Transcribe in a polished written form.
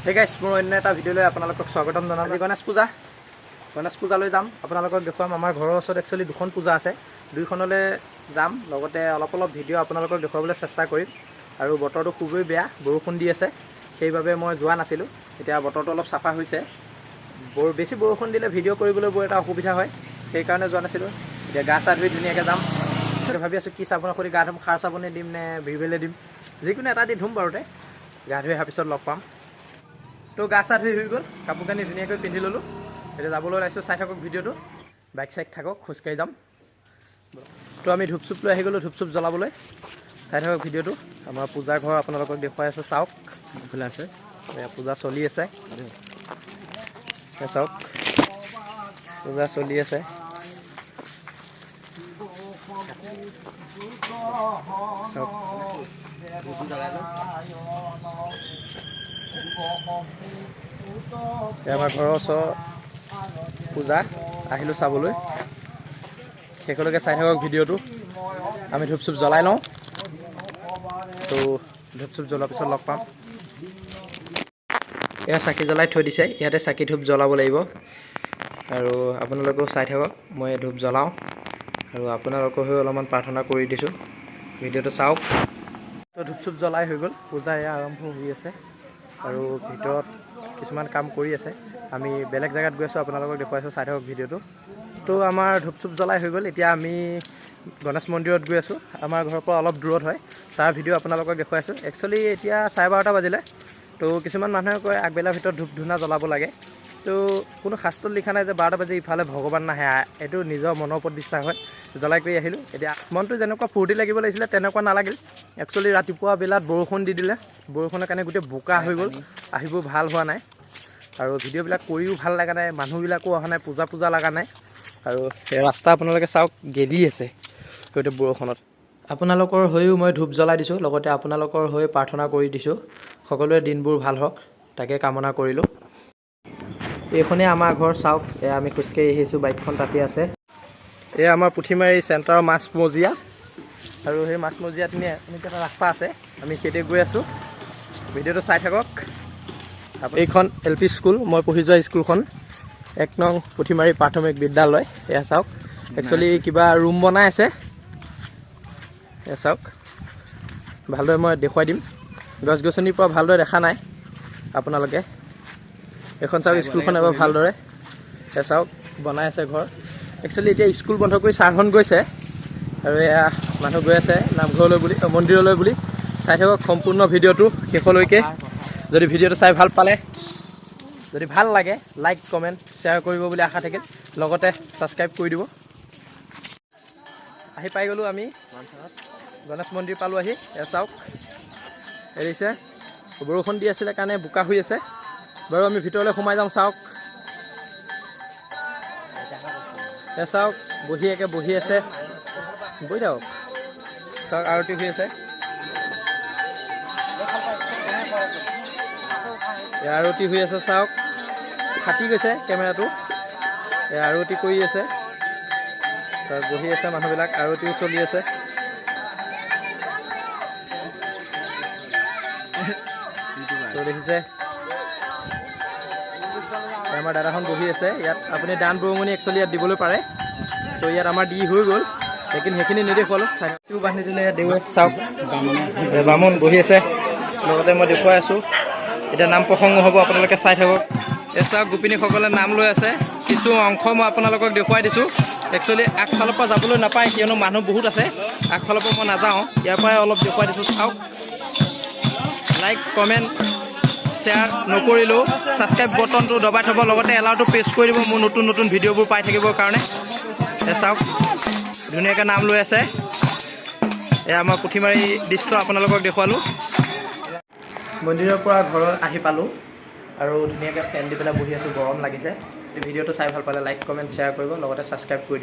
হে গাইছ, মোৰ অন্য এটা ভিডিঅ'লৈ আপোনালোকক স্বাগতম জনালোঁ। আজি গণেশ পূজা, গণেশ পূজালৈ যাম, আপোনালোকক দেখুৱাম। আমাৰ ঘৰৰ ওচৰত একচুৱেলি দুখন পূজা আছে, দুইখনলৈ যাম। লগতে অলপ অলপ ভিডিঅ' আপোনালোকক দেখুৱাবলৈ চেষ্টা কৰিম। আৰু বতৰটো খুবেই বেয়া, বৰষুণ দি আছে, সেইবাবে মই যোৱা নাছিলোঁ। এতিয়া বতৰটো অলপ চাফা হৈছে। বৰ বেছি বৰষুণ দিলে ভিডিঅ' কৰিবলৈ বৰ এটা অসুবিধা হয়, সেইকাৰণে যোৱা নাছিলোঁ। এতিয়া গা চা ধুই ধুনীয়াকৈ যাম। এতিয়া ভাবি আছোঁ কি চাবোনৰ সৈতে গা ধুম, খাৰ চাবোনে দিম নে ভিভেলে দিম, যিকোনো এটা দি ধুম বাৰুতে। গা ধুই অহাৰ পিছত লগ পাম। তো গা চা ধুই হৈ গ'ল, কাপোৰ কানি ধুনীয়াকৈ পিন্ধি ল'লোঁ, এতিয়া যাবলৈ ওলাইছোঁ। চাই থাকক ভিডিঅ'টো। বাইক চাইক থাকক, খোজকাঢ়ি যাম। তো আমি ধূপ চুপ লৈ আহি গ'লোঁ ধূপ চুপ জ্বলাবলৈ। চাই থাকক ভিডিঅ'টো। আমাৰ পূজা ঘৰ আপোনালোকক দেখুৱাই আছোঁ, চাওক। এইফালে আছে। এয়া পূজা চলি আছে, এয়া চাওক, পূজা চলি আছে। চাওক। এয়া আমাৰ ঘৰৰ ওচৰৰ পূজা, আহিলোঁ চাবলৈ। শেষলৈকে চাই থাকক ভিডিঅ'টো। আমি ধূপ চুপ জ্বলাই লওঁ। তো ধূপ চুপ জ্বলোৱাৰ পিছত লগ পাম। এয়া চাকি জ্বলাই থৈ দিছে, ইয়াতে চাকি ধূপ জ্বলাব লাগিব। আৰু আপোনালোকেও চাই থাকক, মই ধূপ জ্বলাওঁ আৰু আপোনালোকৰ হৈ অলপমান প্ৰাৰ্থনা কৰি দিছোঁ। ভিডিঅ'টো চাওক। তো ধূপ চুপ জ্বলাই হৈ গ'ল, পূজা এয়া আৰম্ভ হৈ আছে আৰু ভিতৰত কিছুমান কাম কৰি আছে। আমি বেলেগ জেগাত গৈ আছোঁ, আপোনালোকক দেখুৱাইছোঁ, চাই থাকক ভিডিঅ'টো। তো আমাৰ ধূপ চুপ জ্বলাই হৈ গ'ল, এতিয়া আমি গণেশ মন্দিৰত গৈ আছোঁ। আমাৰ ঘৰৰ পৰা অলপ দূৰত হয়, তাৰ ভিডিঅ' আপোনালোকক দেখুৱাইছোঁ। একচুৱেলি এতিয়া 12:30 বাজিলে। তো কিছুমান মানুহে কয় আগবেলাৰ ভিতৰত ধূপ ধূনা জ্বলাব লাগে। তো কোনো শাস্ত্ৰত লিখা নাই যে 12টা বাজি ইফালে ভগৱান নাহে। এইটো নিজৰ মনৰ ওপৰত বিশ্বাস হয়। জ্বলাই কৰি আহিলোঁ। এতিয়া মনটো যেনেকুৱা ফূৰ্তি লাগিব লাগিছিলে, তেনেকুৱা নালাগিল। একচুৱেলি ৰাতিপুৱা বেলাত বৰষুণ দি দিলে, বৰষুণৰ কাৰণে গোটেই বোকা হৈ গ'ল, আহিব ভাল হোৱা নাই আৰু ভিডিঅ'বিলাক কৰিও ভাল লগা নাই, মানুহবিলাকো অহা নাই, পূজা পূজা লগা নাই। আৰু এই ৰাস্তা আপোনালোকে চাওক, গেলি আছে গোটেই বৰষুণত। আপোনালোকৰ হৈও মই ধূপ জ্বলাই দিছোঁ, লগতে আপোনালোকৰ হৈ প্ৰাৰ্থনা কৰি দিছোঁ। সকলোৰে দিনবোৰ ভাল হওক, তাকে কামনা কৰিলোঁ। এইখনেই আমাৰ ঘৰ, চাওক। এয়া আমি খোজকাঢ়ি আহিছোঁ, বাইকখন তাতে আছে। এয়া আমাৰ পুথিমাৰী চেণ্টাৰৰ মাছ মজিয়া আৰু সেই মাছ মজিয়াত এনেকৈ এটা ৰাস্তা আছে, আমি সেইতে গৈ আছোঁ। ভিডিঅ'টো চাই থাকক। এইখন এল পি স্কুল, মই পঢ়ি যোৱা স্কুলখন, 1 নং পুথিমাৰী প্ৰাথমিক বিদ্যালয়। এয়া চাওক, একচুৱেলি কিবা ৰুম বনাই আছে। এয়া চাওক, ভালদৰে মই দেখুৱাই দিম। গছ গছনিৰ পৰা ভালদৰে দেখা নাই আপোনালোকে। এইখন চাওক, স্কুলখন এবাৰ ভালদৰে। এয়া চাওক, বনাই আছে ঘৰ। একচুৱেলি এতিয়া স্কুল বন্ধ কৰি ছাৰখন গৈছে আৰু এয়া মানুহ গৈ আছে নামঘৰলৈ বুলি, মন্দিৰলৈ বুলি। চাই থাকক সম্পূৰ্ণ ভিডিঅ'টো শেষলৈকে। যদি ভিডিঅ'টো চাই ভাল পালে, যদি ভাল লাগে, লাইক কমেণ্ট শ্বেয়াৰ কৰিব বুলি আশা থাকিল, লগতে ছাবস্ক্ৰাইব কৰি দিব। আহি পাই গ'লোঁ আমি, গণেশ মন্দিৰ পালোঁ আহি। এয়া চাওক, এৰিছে। বৰষুণ দি আছিলে কাৰণে বোকা হৈ আছে বাৰু। আমি ভিতৰলৈ সোমাই যাম। চাওক, এয়া চাওক, বহি একে বহি আছে, বহি থাকক। চাওক, আৰতি হৈ আছে। এয়া আৰতি হৈ আছে, চাওক। ফাটি গৈছে কেমেৰাটো। এয়া আৰতি কৰি আছে, চাওক, বহি আছে মানুহবিলাক, আৰতিও চলি আছে। তো দেখিছে, আমাৰ দাদাখন বহি আছে ইয়াত। আপুনি দান বৰঙণি একচুৱেলি ইয়াত দিবলৈ পাৰে। তো ইয়াত আমাৰ দি হৈ গ'ল, লেকিন সেইখিনি নেদেখুৱালোঁ। চাইও বান্ধি দিলে ইয়াত দেৱে। চাওক, বামুণ বহি আছে, লগতে মই দেখুৱাই আছোঁ। এতিয়া নাম প্ৰসংগ হ'ব, আপোনালোকে চাই থাকক। এই চাওক, গোপিনীসকলে নাম লৈ আছে। কিছু অংশ মই আপোনালোকক দেখুৱাই দিছোঁ। একচুৱেলি আগফালৰ পৰা যাবলৈ নাপায়, কিয়নো মানুহ বহুত আছে। আগফালৰ পৰা মই নাযাওঁ, ইয়াৰ পৰাই অলপ দেখুৱাই দিছোঁ, চাওক। লাইক কমেণ্ট শ্বেয়াৰ নকৰিলেও ছাবস্ক্ৰাইব বটনটো দবাই থ'ব, লগতে এলাউটো প্ৰেছ কৰি দিব, মোৰ নতুন নতুন ভিডিঅ'বোৰ পাই থাকিবৰ কাৰণে। এয়া চাওক, ধুনীয়াকৈ নাম লৈ আছে। এয়া আমাৰ পুথিমাৰী দৃশ্য আপোনালোকক দেখুৱালোঁ। মন্দিৰৰ পৰা ঘৰত আহি পালোঁ আৰু ধুনীয়াকৈ ফেন দি পেলাই বহি আছোঁ, গৰম লাগিছে। ভিডিঅ'টো চাই ভাল পালে লাইক কমেণ্ট শ্বেয়াৰ কৰিব, লগতে ছাবস্ক্ৰাইব কৰি দিব।